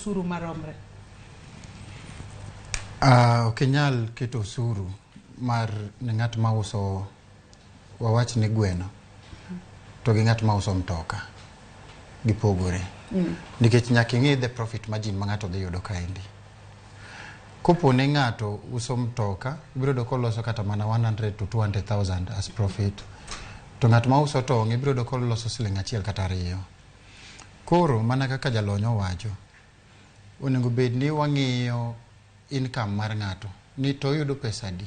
osuru maromre? Ok inyal keto osuru mar ne ng'at mauso, wawach ni gweno, to gi ng'at mauso mtoka gipogore nikech nyaka ing'i the profit margin ma ng'ato dhi yudo kaendi. Kopo ni ng'ato uso mtoka, ibiro yudo koloso kata mana 100 to 200,000 as profit, to ng'at ma uso tong' ibiro yudo koloso siling 1 kata 2. Koro mana kaka jalony owacho, onego bed ni wang'iyo income mar ng'ato ni to oyudo pesa adi,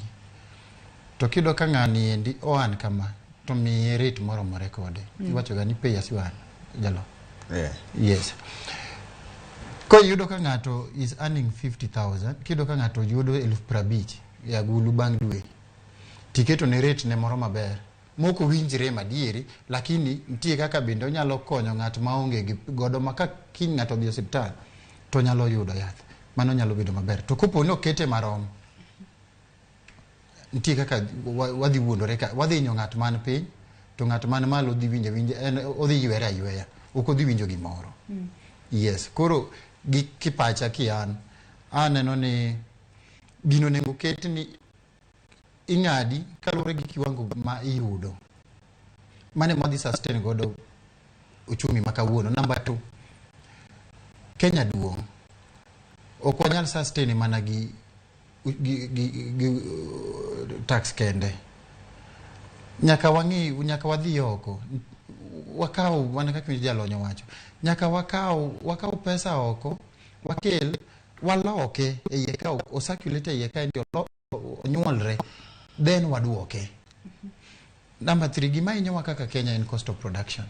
to kiyudo ka ng'ani endi oan kama, to miye rate moromore kode. Iwacho ga ni pay as you earn, jalony. Yes. Koyudo ka ng'ato is earning 50,000, kiyudo ka ng'ato yudo 50,000 e agulu bang' dwe, tiketo ne rate ne moro maber mok owinjre madieri, lakini nitie kaka bende onyalo konyo ng'at maonge gi godo, ma ka kiny ng'ato odhi e osiptal to nyalo yudo yath, mano nyalo bedo maber. To kopo ni okete marom, nitie kaka wadhi wuondore ka wadhi hinyo ng'at man piny, to ng'at man malo dhi winjo awinja, en odhi ywere ayweya, ok odhi winjo gimoro. Yes, koro gi kipacha kian aneno ni gino onego ket ni ing'adi kaluwore gi kiwango ma iyudo, mane madhi sustain godo uchumi ma kawuono. Number 2, Kenya duong', ok wanyal sustain mana gi tax kende. Nyaka wang'i, nyaka wadhi oko, wakaw mana kaka jalony owacho, nyaka wakaw pesa oko, wakel, waloke e iye ka, ocirculate e iye ka endi, onyuolre, then waduoke. Number 3, gima hinyowa kaka Kenya en cost of production.